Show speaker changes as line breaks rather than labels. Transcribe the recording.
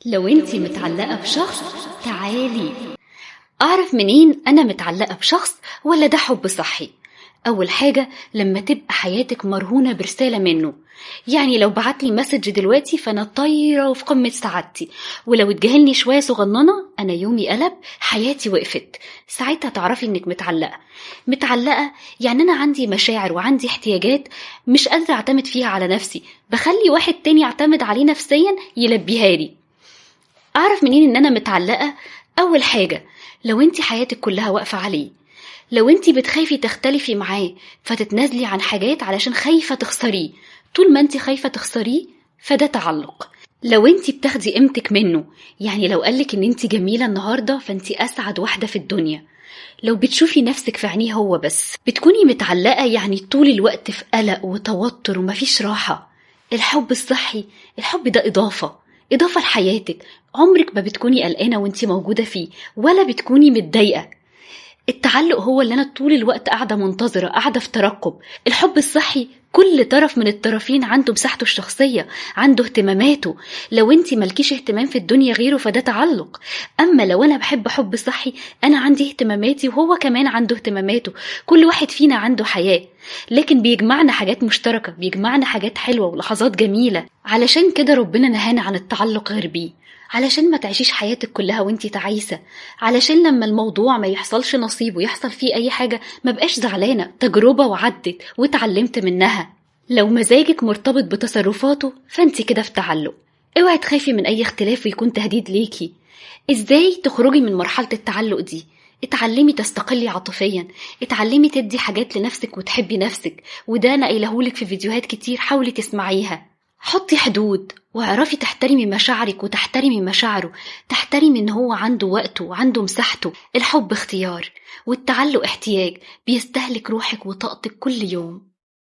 لو انتي متعلقة بشخص تعالي. أعرف منين أنا متعلقة بشخص ولا ده حب صحي؟ أول حاجة لما تبقى حياتك مرهونة برسالة منه، يعني لو بعتلي message دلوقتي فأنا طايرة وفي قمة سعادتي، ولو اتجاهلني شوية صغننة أنا يومي قلب، حياتي وقفت. ساعتها تعرفي إنك متعلقة. متعلقة يعني أنا عندي مشاعر وعندي احتياجات مش قادرة أعتمد فيها على نفسي، بخلي واحد تاني يعتمد عليه نفسيا يلبيها لي. أعرف منين إن أنا متعلقة؟ أول حاجة لو انتي حياتك كلها واقفة عليه، لو انتي بتخافي تختلفي معاه فتتنازلي عن حاجات علشان خايفة تخسريه، طول ما انتي خايفة تخسريه فده تعلق. لو انتي بتاخدي قيمتك منه، يعني لو قالك ان انتي جميلة النهاردة فانتي أسعد واحدة في الدنيا. لو بتشوفي نفسك في عينيه هو بس، بتكوني متعلقة يعني طول الوقت في قلق وتوتر ومفيش راحة. الحب الصحي، الحب ده إضافة، إضافة لحياتك، عمرك ما بتكوني قلقانة وانتي موجودة فيه ولا بتكوني متضايقة. التعلق هو اللي أنا طول الوقت قاعدة منتظرة، قاعدة في ترقب. الحب الصحي كل طرف من الطرفين عنده مساحته الشخصية، عنده اهتماماته. لو انتي مالكيش اهتمام في الدنيا غيره فده تعلق. أما لو أنا بحب حب صحي، أنا عندي اهتماماتي وهو كمان عنده اهتماماته، كل واحد فينا عنده حياة، لكن بيجمعنا حاجات مشتركة، بيجمعنا حاجات حلوة ولحظات جميلة. علشان كده ربنا نهانا عن التعلق غير بيه، علشان ما تعيشيش حياتك كلها وانتي تعيسة، علشان لما الموضوع ما يحصلش نصيب ويحصل فيه أي حاجة ما بقاش زعلانة، تجربة وعدت وتعلمت منها. لو مزاجك مرتبط بتصرفاته فانتي كده في تعلق. اوعي تخافي من أي اختلاف ويكون تهديد ليكي. ازاي تخرجي من مرحلة التعلق دي؟ اتعلمي تستقلي عاطفيا، اتعلمي تدي حاجات لنفسك وتحبي نفسك، وده انا قايلهولك في فيديوهات كتير، حاولي تسمعيها. حطي حدود واعرفي تحترمي مشاعرك وتحترمي مشاعره، تحترمي ان هو عنده وقته وعنده مساحته. الحب اختيار والتعلق احتياج، بيستهلك روحك وطاقتك كل يوم.